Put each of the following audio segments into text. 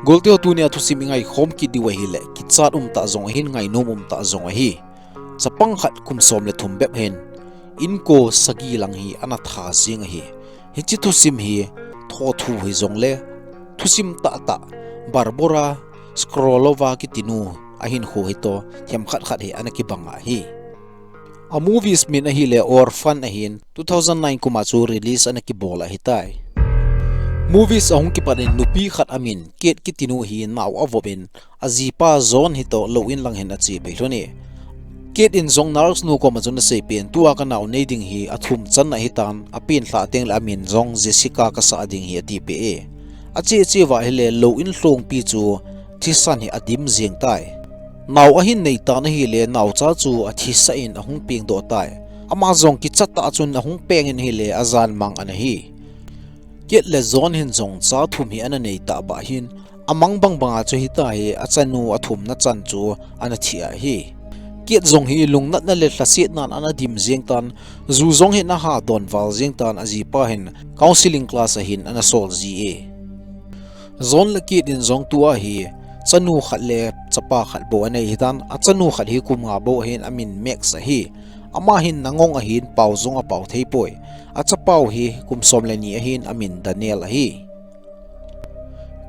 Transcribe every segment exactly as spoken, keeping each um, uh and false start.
Golte ho, tunia thusim i ngaikhom kit diu ahile, kichat umtah jong ahin, ngainom umtah jong ahi. Chapang khat kum som le thum bep hin, inko sagi lang hi ana tha jing ahi. Hiche thusim hi thothu hijongle, thusim tahtah Barbora Skrolova kitinu ahinkho hitoh themkhat khat hi ana kibang ahi. A movies min ahile Orphan ahin, two thousand nine kum a chu release ana kibol ahitai. Movies ahung kipat in nupi khat amin Kate kitinu hi nao avop in, ajipa John hitoh lou in lang hin ache pai lhon e. Kate in jong nurse nu koma chun aseipen, tua kanao nei ding hi athum channa ahitan, apenlhah tengle amin jong Jessica kasah ding hi atipeh e. Ache che uva ahile lou in lhongpi chu thisan hi adim jeng tai. Nao ahin neitan ahile naocha chu athisah in ahung pengdoh tai. Ama jong kichat tah chun ahung peng in ahile ajanmang ana hi. Kate le John hin jong cha thum hi ana nei tah bah hin, amang bangbang a chu hitahi achanu athumna chan chu ana thi ahi. Kate jong hi lungnatna le lhasetnan ana dim jeng tan, ju jong hin aha donval jeng tan, ajipa hin counseling class ahin ana sol ji e. John le Kate in jong tua hi chanu khat le chapa khat bou anei hitan, achanu khat hi kum nga bou ahin, amin Max ahi. Ama hin nangong ahin, pao jong apao thei poi. Achapau hi kum som le ni ahin, amin Daniel ahi.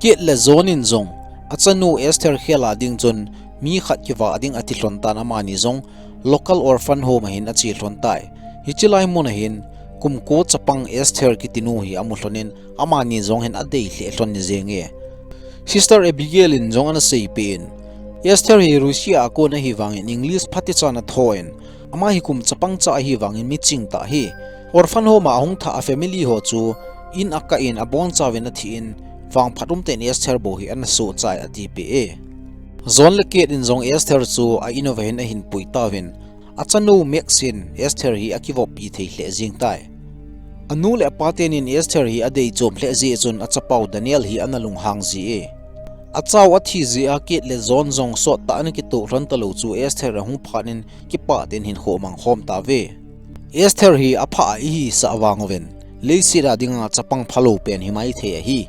Kate le John in jong achanu Esther khel a ding chun mi khat kivah ding ati lhon tan, amani jong local orphan home ahin ache lhon tai. Hiche lai mun ahin kumko chapang Esther kitinu hi amu lhon in, amani jong hin adei lheh lhon jeng e. Sister Abigail in jong ana seipeh in, Esther hi Russia a kon ahi vangin English phatecha ana tho in, ama hi kum chapang cha ahi vangin mi chingtah ahi. Orphan home a ahung thah a family ho chu in akah in abonchauvin athi in, vangphat umtah in Esther bou hi ana sohchai atipeh e. John le Kate in jong Esther chu a in uva hin ahin pui tauvin, achanu Max hin Esther hi akivoppi thei lheh jeng tai. Anu le apa tenin Esther hi adei chom lheh jeh chun achapau Daniel hi ana lunghang ji e. Achau athi jeh a Kate le John jong sottah ana kitoh lhon talou chu Esther ahung phat in kipah tah in hinkho amang khom tauve. Esther hi apha a ihisah vang uvin, leiset a dinga chapang phalou pen himaithei ahi.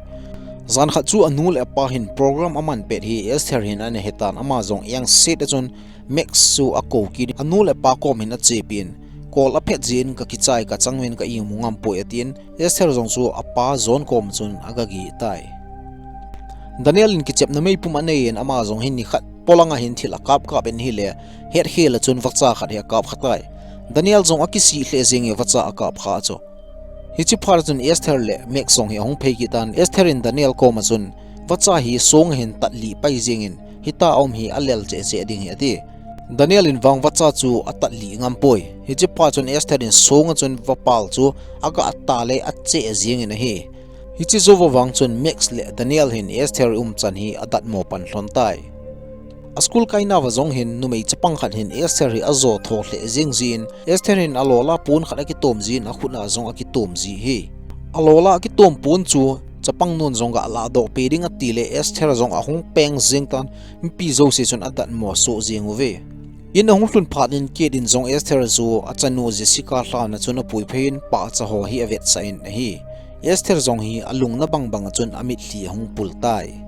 Jan khat chu anu le apa hin program aman pet hi Esther hin ana hetan, ama jong engset a chun Max chu akou kit in, anu le apa kom hin achepi in, kol aphet jeh in kakichai kachang uvin ka imu ngam poi atin, Esther jong chu apa John kom chun agageh tai. Daniel in kichepna meipum anei in, ama jong hin nikhat polang a hin thil akap kap in ahile, hetkhel a chun vacha khat hi akap kha tai. Daniel jong akisih lheh jeng e vacha akap kha chu. Hiche phat a chun Esther le Max jong hi ahung phei kit tan, Esther in Daniel kom a chun, vacha hi song a hin tatlih pai jeng in, hita a um hi alel cheh cheh ding ahi ati. Daniel in vang vacha chu atatlih ngam poi. Hiche phat chun Esther in song a chun vapal chu aga ta le acheh jeng in ahi. Hiche jou va vang chun Max le Daniel hin Esther umchan hi adatmo pan lhon tai. A school kaina uva jong hin numei chapang khat hin Esther hi ajo tho lheh jeng jin, Esther hin alola pon khat akitom jin, akhut a jong akitom ji ahi. Alola akitom pon chu chapang nun jong ga lahdoh peh ding ati le Esther jong ahung peng jeng tan, mipi jouse chun adatmo soh jeng uve. In ahung lhun phat in Kate in jong Esther chu achanu Jessica lhan a chun apui phei in pahcha ho hi avetsah in ahi. Esther jong hi alungna bangbang a chun amitlhi ahung pul tai.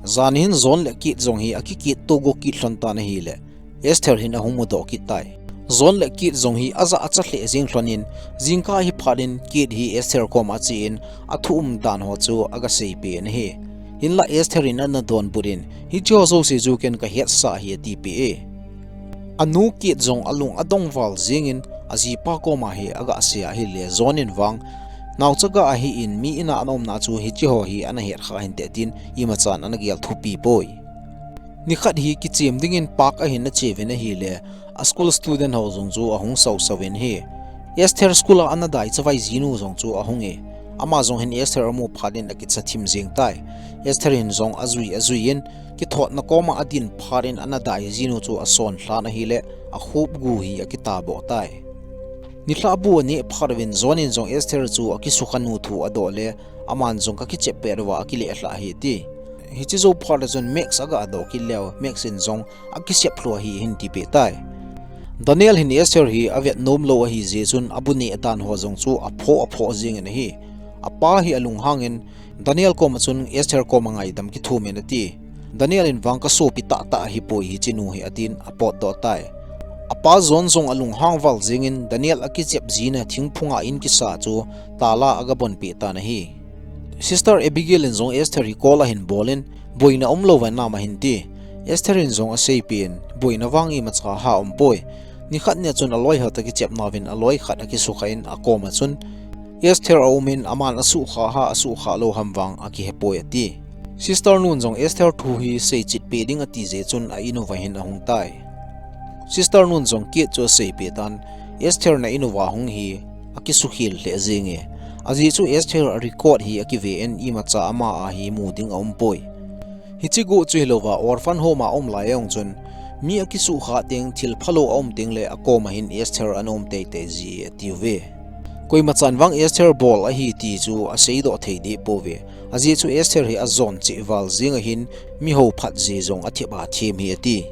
Jan hin John le Kate jong hi akikit to go kit lhon tan ahile, Esther hin ahung mudoh kit tai. John le Kate jong hi aja acha lheh jeng lhon in, jingkah ahi phat in Kate hi Esther kom a ache in, athu umdan ho chu aga seipeh in ahi. Hinlah Esther in ana donbut in, hiche ho jouse chu ken kahetsah ahi atipeh e. Anu Kate jong alung adong val jeng in, ajipa kom a hi aga sei ahile John in vang, naocha ga ahi in mi in a ana umna chu hiche ho hi ana het kha hinte tin, imachan ana gel thupi poi. Nikhat hi kichem dingin park a hin ache uvin ahile, a school student ho jong chu ahung sausau in ahi. Esther school a ana dai chavai jinu jong chu ahung e. Ama jong hin Esther amu phat in akicha thim jeng tai. Esther hin jong ajui ajui in, kithotna kom a adin phat in ana dai jinu chu ason lhan ahile, akhup gu hi akitaboh tai. Nilhah bu aneh phat uvin John in jong Esther chu akisukha nu thu adoh le, aman jong kakichep pet uva akileh lhah ahi ati. Hiche jou phat a chun Max aga doh kit leu, Max in jong akisep lhu ahi ahin tipeh tai. Daniel hin Esther hi avet nom lou ahi jeh chun abu neh dan ho jong chu aphoh aphoh jeng in ahi. Apa hi alunghang in, Daniel koma chun Esther koma ngaidam kithumin ati. Daniel in vang kasopi tahtah ahipoi hiche nu hi atin apotdoh tai. Apa John jong alunghang val jengin Daniel akichep jina thingphunga in kisa chu tala agabonpeh tan ahi. Sister Abigail in jong Esther hi call ahin bolin, boina umlouva nam ahin ti. Esther in jong aseipeh in, boina vang imacha ha umpoi. Nikhat nia chun aloi ho toh kichep nauvin aloi khat akisukha in akoma chun Esther aumin aman asuhkhah ha asuhkhah lou ham vang akihepoi ati. Sister nun jong Esther thu hi seichetpeh ding ati jeh chun a-in uva hin ahung tai. Sister nun jong Kate chu aseipeh tan, Esther na-in uva hung hi akisukhel lheh jenge. Ajeh chu Esther a record hi akiven imacha ama a hi mu ding aumpoi. Hiche guh chu hilouva orphan home a um lai jong chun mi akisuhkhah teng thil phalou aum tengle akoma hin Esther ana um teitei ji atiuve. Koimachan vang Esther bol ahi ti chu aseidoh thei dehpouve. Ajeh chu Esther hi ajon cheh val jeng ahin, mi hou phat jeh jong athep a them hi ati.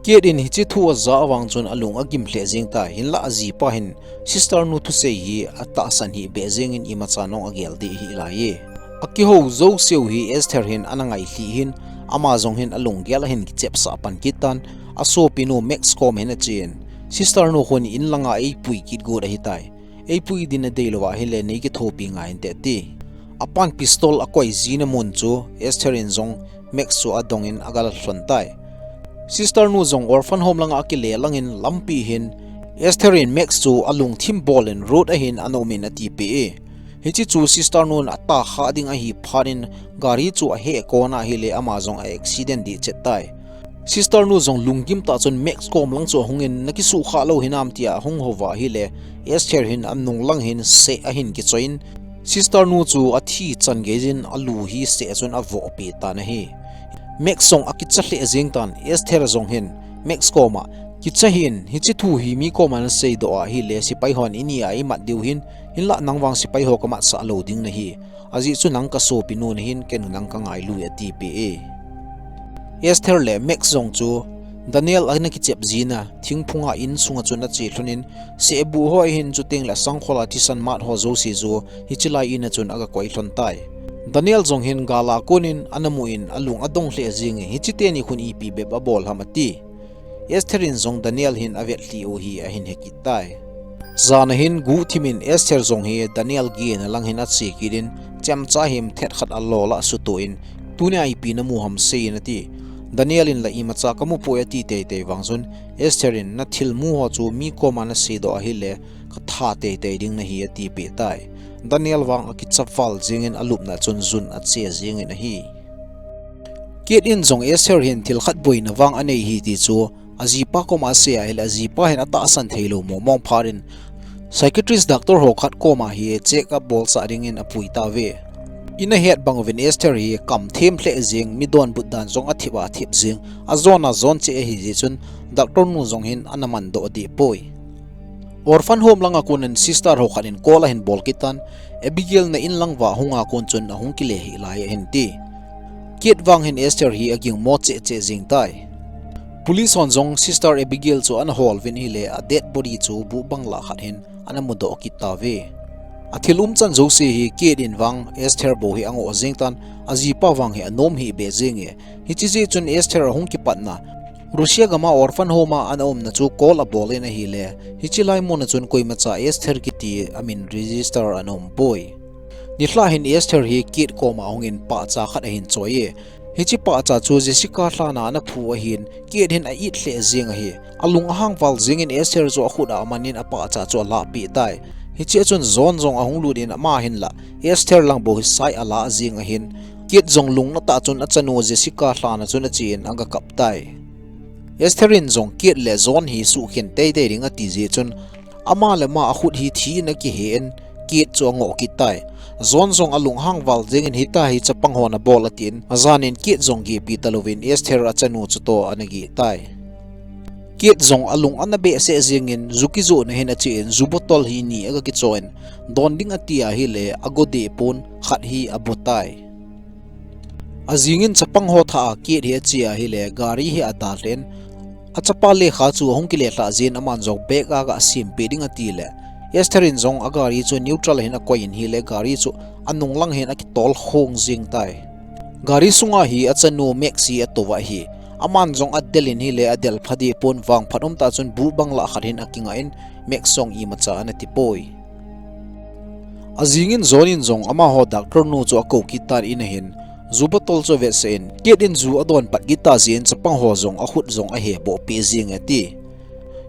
Kate in hiche thu ajah vang chun alung agim lheh jeng tai, hinlah ajipa hin sister nu thusei hi atahsan hih beh jengin imacha nung agel deh hih laiye. Akihou jouseu hi Esther hin ana ngailhih hin, ama jong hin alunggel ahin kichepsah pan kit tan, asopinu Max koma hin achen, sister nu khun in langa eipui kit got ahitai. Eipui din nadei louva ahile nei kithopi ngai inte ati. Apan pistol akoi jina mun chu Esther in jong Max chu adongin agala lhon tai. Sister nu jong orphan home langa akile langin lampi hin Esther in Max chu alungthim bolin road ahin ana umin atipeh e. Hiche chu sister nun atahkhah ding ahi phat in gari chu aheh kona ahile ama jong a-accident deh chet tai. Sister nu jong lunggim tah chun Max kom lang chu ahungin nakisuhkhah lou hinam tia ahung houva ahile Esther hin anung lang hin seh ahin kichoiyin sister nu chu athi chan geijin alu hi seh chun avohpeh tan ahi. Max jong akicha lheh jeng tan Esther jong hin Max koma kicha hih in hiche thu hi mi koma naseidoh ahile sepai hon inia imat diu hin hinlah nang vang sepai ho kamatsah lou ding nahi. Ajeh chu nang kasopinu nahin ken nang kangailui atipeh e. Esther le Max jong chu Daniel ana kichep jina thingphunga insunga chun ache lhonin sehbuh ho ahin chutengle sangkhol a thisan mat ho jouse chu hiche lai ina chun agakoi lhon tai. Daniel jong hin gala konin ana mun alung adong lheh jenge hiche teni khun ipi bep abol ham ati. Esther in jong Daniel hin avetlhi u hi ahin hekit tai. Jan ahin guhthimin Esther jong hi Daniel gena lang hin ache kitin chemcha himthet khat alol a asutoh in tunia ipi namu ham seiyin ati. Daniel in la imacha kamupoi ati teitei vang chun Esther in nathilmu ho chu mi koma naseidoh ahile katha teitei ding nahi atipeh tai. Daniel vang akicha val jengin alupna chun jun ache jengin ahi. Kate in jong Esther hin thil khat boina vang anei hi ti chu ajipa koma asei ahile ajipa hin atahsan theilou mong mong phat in psychiatrist doctor ho khat koma hi check up bolsah dingin apui tauve. Ina het bang uvin Esther hi kamthem lheh jeng midonbut dan jong athip a thip jeng ajon ajon cheh ahi jeh chun doctor nu jong hin ana mandoh dehpoi. Orphan home langa konin sister ho khat in call ahin bol kit tan, Abigail na-in lang uva hunga kon chun ahung kile hih lai ahin ti. Kate vang hin Esther hi agingmo cheh cheh jeng tai. Police hon jong sister Abigail chu ana hol uvin ahile a dead body chu buhbang lah khat hin ana mudoh kit tauve. Athil umchan jouse hi Kate in vang Esther bou hi angoh jeng tan, ajipa vang hi anom hih beh jenge. Hiche jeh chun Esther ahung kipatna Russia gama orphan home a ana umna chu call abol in ahile hiche lai muna chun koimacha Esther kiti amin register ana umpoi. Nilhah hin Esther hi Kate koma ahungin pahcha khat ahin choi e. Hiche pahcha chu Jessica lhana ana phu ahin Kate hin a-it lheh jeng ahi. Alung ahang val jengin Esther chu akhut a amanin apahcha chu alahpeh tai. Hichea chun John jong ahung lutin ama hinla Esther lang bou hi sai alah jeng ahin Kate jong lungna tah chun achanu Jessica lhana chun achen agakap tai. Esther in jong Kate le John hi suhkhen teitei ding ati jeh chun ama le ama akhut hi thi in akihen Kate chu angoh kit tai. John jong alunghang val jengin hitia hi chapang hon abol atin ajanin Kate jong gehpi talouvin Esther achanu chutoh ana geh tai. Kate jong alung ana behseh jengin ju kijohna hin achen ju bottle hi ni aga kichoin don ding ati ahile ago dehpon khat hi abo tai. Ajingin chapang ho thah a Kate hi ache ahile gari hi adalhen achapa lekha chu ahung kile lhah jin aman jong bag a aga sempeh ding atile Esther in jong agari chu neutral hin akoi in ahile gari chu anung lang hin akitol khong jing tai. Gari sunga hi achanu Max hi atou ahi. Aman jong adel in ahile adel pha deh pon, vangphat umtah chun bu bangla khat hin akinga in Max jong imacha ana tipoi. Ajing in John in jong amaho doctor nu chu akou kit tan in ahin, ju bottle chu avetsah in, Kate in ju adon pat kit ta jeh in chapang ho jong akhut jong aheboh peh jing e ati.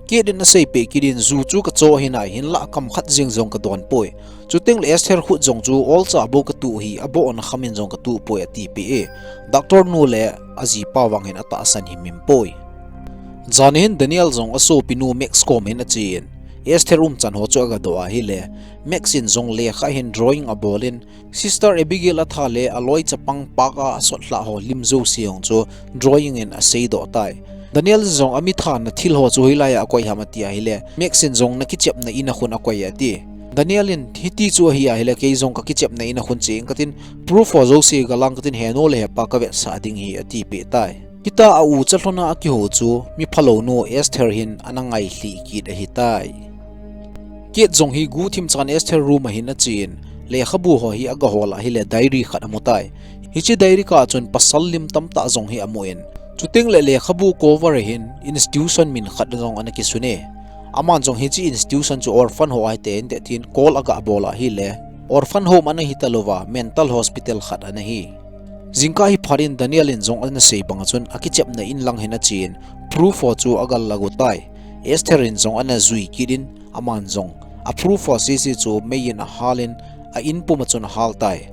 Kate in aseipeh kit in, ju chu kacho ahi nai, hinlah kam khat jeng jong kadon poi. Chuteng le Esther khut jong chu olcha bou katuh ahi, aboh na kham in jong katuh poi atipeh e. Doctor nu le ajipa vang hin atahsan himhim poi. Jan hin Daniel jong asopinu Max kom hin ache in, Esther umchan ho chu agadoh ahile, Max in jong lekha hin drawing abol in, Sister Abigail atha le aloi chapang park a asotlhah ho lim jouse jong chu drawing in aseidoh tai. Daniel in jong amitha na thil ho chu hoilai a akoi ham ati ahile, Max in jong nakichepna in a khun akoi e ati. Daniel in, hiti chu ahi ahile, kei jong kakichepna in a khun che ing katin, proof ho jouse galang katin, henu le hepa kavetsah ding ahi atipeh tai. Hitia a ucha lhona akihou chu miphalou nu Esther hin ana ngailhih kit ahitai. Kate jong hi guhthim chan Esther room a hin ache in, lekhabu ho hi agahol ahile diary khat amu tai. Hiche diary kah chun pasal lim tamtah jong hi amu in, chuteng le lekhabu cover a hin institution min khat jong ana kisun e. Aman jong hiche institution chu orphan ho ahi tei inte tin call agabol ahile, orphan home ana hita louva, mental hospital khat ana hi. Jingkah hi phat in Daniel in jong ana sei bang a chun akichepna in lang hin ache in, proof ho chu agal lagu tai. Esther in jong ana jui kit in, aman jong a proof ho sese chu mei in ahal in, a in pum a chun ahal tai.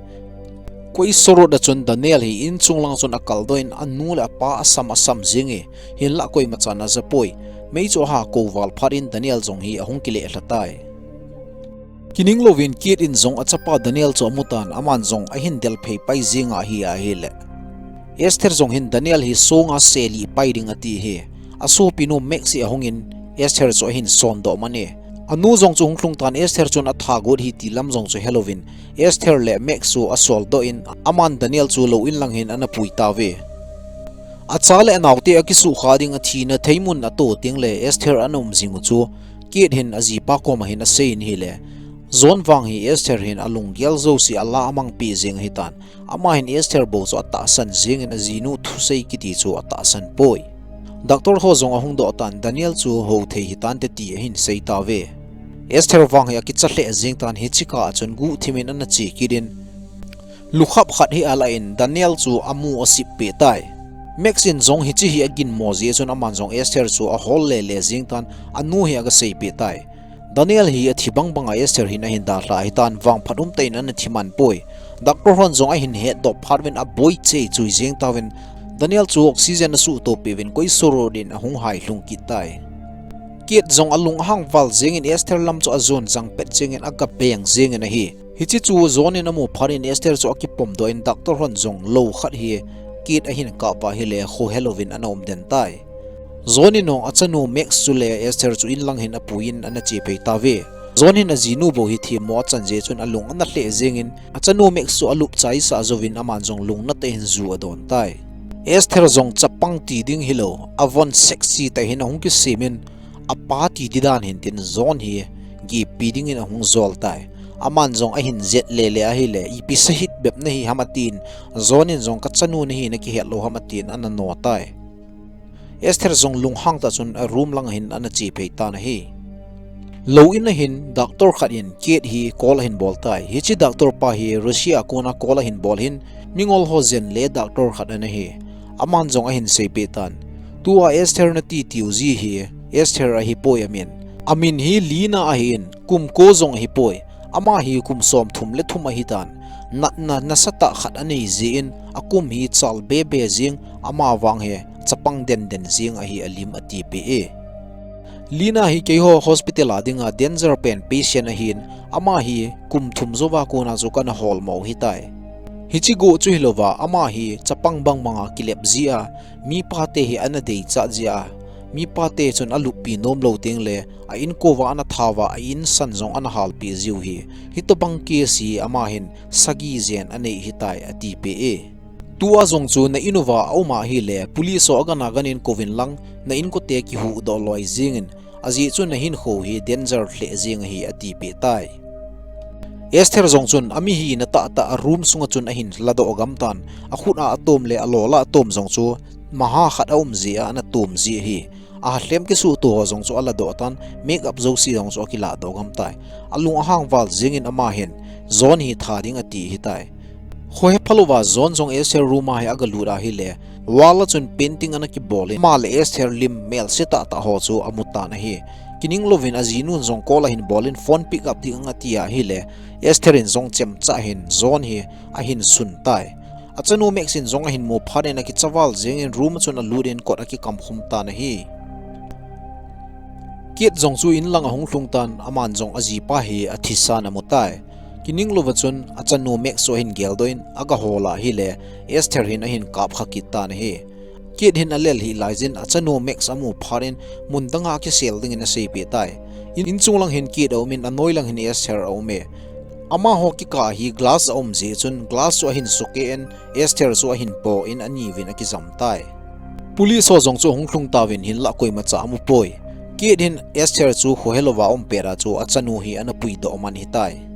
Koi sorot a chun Daniel hi in chung lang chun akaldoh in, anu le apa asam asam jing e, hinlah koima chan aja poi. Mei chu aha kou val phat in Daniel jong hi ahung kileh lha tai. Kining louvin Kate in jong achapa Daniel chu amu tan, aman jong ahin del phei pai jing ahi ahile, Esther jong hin Daniel hi songa selih pai ding ati hi. Asopinu Max hi ahung in Esther chu ahin sondoh man e. Anu jong chu hung lhung tan, Esther chun atha got ahi ti lam jong chu helouvin, Esther le Max chu asoldoh in, aman Daniel chu lou in lang hin ana pui tauve. Acha le anaote akisukha ding athina theimun ato teng le Esther ana um jing u chu, Kate hin ajipa koma hin asei in ahile, John vang hi Esther hin alunggel jouse ala amangpeh jing ahitan, ama hin Esther bou chu atahsan jing in ajinu thusei kiti chu atahsan poi. Doctor ho jong ahung doh tan, Daniel chu hou thei hitante ti ahin sei tauve. Esther vang hi akicha lheh jing tan, hiche kah a chun guhthim in ana che kit in, lukhap khat hi alah in Daniel chu amu asip peh tai. Max in jong hiche hi aginmo jeh chun aman jong Esther chu ahol lele jing tan, anu hi aga seipeh tai. Daniel hi athi bangbang a Esther hin ahin dalha ahitan, vangphat umtah in ana thi man poi. Doctor hon jong ahin hetdoh phat uvin aboi chei chui jing tauvin, Daniel chu oxygen asuhto peh uvin koi sorot in ahung hailhung kit tai. Kate jong alunghang val jing in Esther lam chu ajon jang pet jing in aga beng jing in ahi. Hiche chu John in amu phat in Esther chu akipomdoh in, doctor hon jong lou khat hi Kate ahin kap ahile kho helouvin ana um den tai. John in jong achanu Max chu le Esther chu in lang hin apui in ana che phei tauve. John hin ajinu bou hi themmo achan jeh chun alung ana lheh jing in, achanu Max chu alup chaisah jouvin aman jong lungna tah in ju adon tai. Esther jong chapang ti ding hilou, avon sexy tah hin ahung kisem in, apa ti di dan hin tin John hi gehpi ding in ahung jol tai. Aman jong ahin jet lele ahile, ipi sahit bep nahi ham atin, John in jong kachanu nahi nakihet lou ham atin ana no tai. Esther jong lunghang tah chun a room lang a hin ana che phei tan ahi. Lou in a hin doctor khat in Kate hi call ahin bol tai. Hiche doctor pa hi Russia a kona call ahin bol hin, mingol ho jen le doctor khat ana hi. Aman jong ahin seipeh tan. Tua Esther nati tiu ji hi Esther ahipoi amin. Amin hi Lina ahin, kum ko jong ahipoi. Ama hi kum somthum le thum ahitan. Natna nasatah khat anei jeh in, akum hi chal bebe jing, ama vang hi chapang denden jing ahi alim atipeh e. Lina hi keiho hospital a dinga danger pen patient ahin, ama hi kum thum jouva kona chu kana holmo hitai. Hiche go chu hilouva, ama hi chapang bangbanga kilep jia, mipa te hi ana deichat jia, mipa te chun aluppi nomlou tengle, a inkouva ana thauva, a insan jong ana halpeh jiu hi. Hitobang case hi ama hin sagi jen anei hitai atipeh e. Tua jong chu na inuva aum ahile, police ho agana ganin kouvin lang, na inkote kihuhdoh loi jingin, ajeh chun nahinkho hi danger lheh jeng ahi atipeh tai. Esther jong chun amihina tahtah a room sunga chun ahin ladoh gam tan, akhut a atom le alol a atom jong chu maha khat aum jeh a ana tom ji ahi. Ahalem kisuhto ho jong chu aladoh tan, makeup jouse jong chu akiladoh gam tai. Alung ahang val jengin ama hin John hi tha ding ati ahitai. Khohe phalouva John jong Esther room a hi agalut ahile, wall a chun painting ana kibol in, ama le Esther lim melse tahtah ho chu amu tan ahi. Kining louvin ajinun jong call ahin bol in phone pick up ding ati ahile, Esther in jong chemcha hin John hi ahin sun tai. Achanu Max in jong ahin mu phat in akicha val jengin room a chun alut in kot akikam khum tan ahi. Kate jong chu inlang ahung lhung tan, aman jong ajipa hi athisan amu tai. Kining louva chun achanu Max chu ahin geldoh in agahol ahile, Esther hin ahin kap kha kit tan ahi. Kate hin alel hih laijin achanu Max amu phat in mun danga akisel dingin aseipeh tai. In, inchung lang hin Kate aum in anoi lang hin Esther aume. Amaho kikah hi glass aum jeh chun glass chu ahin sukeh in Esther chu ahin po in aniuvin akijam tai. Police ho jong chu ahung lhung tauvin hinlah koimacha amu poi. Kate hin Esther chu khohe louva aum pet a chu achanu hi ana puidoh man ahitai.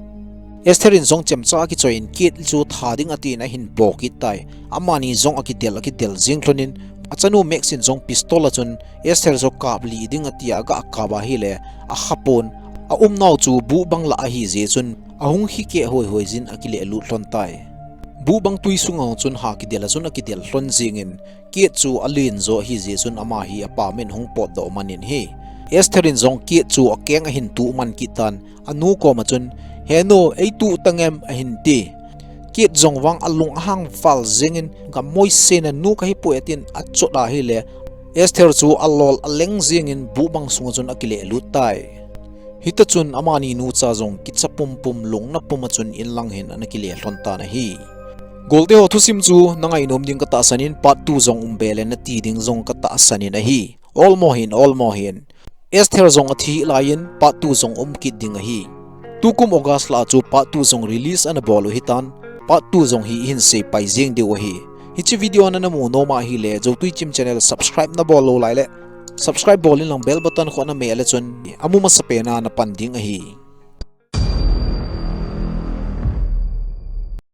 Esther in jong chemcha akichoi in Kate chu tha ding atin ahin po kit tai. Amani jong akidel akidel jeng lhon in achanu Max in jong pistol a chun Esther chu kap lih ding atia agakap ahile, akhapon, aumnau chu buhbang lah ahi jeh chun ahung khikeh hoihoi jin akilehlut lhon tai. Buhbang tui sunga chun ha kidel a chun akidel lhon jengin Kate chu alen jo ahi jeh chun ama hi apamin hung potdoh man in ahi. Esther in jong Kate chu akeng ahin tuh man kit tan, anu koma chun, "He nu, eituh tangem?" ahin ti. Kate jong vang alung ahang val jengin, "Gammoisena nu kahipoi," atin achot ahile, Esther chu alol aleng jengin buhbang sunga chun akilehlut tai. Hita chun amani nucha jong kicha pumpum lungna puma chun inlang hin ana kile lhon tan ahi. Golte ho thusim chu nangainom ding katahsan in part two jong umbe le nati ding jong katahsan in ahi. Olmo hin, olmo hin. Esther jong athi laiyin part two jong um kit ding ahi. Tukum August lah a chu part two jong release ana bol u ahitan, part two jong hi ihin seipai jeng diu ahi. Hiche video nana mu nom ahile, Joutui Chim channel subscribe nabol lou laile, subscribe bol inlang bell button khu nameh le chun amu masapena napan ding ahi.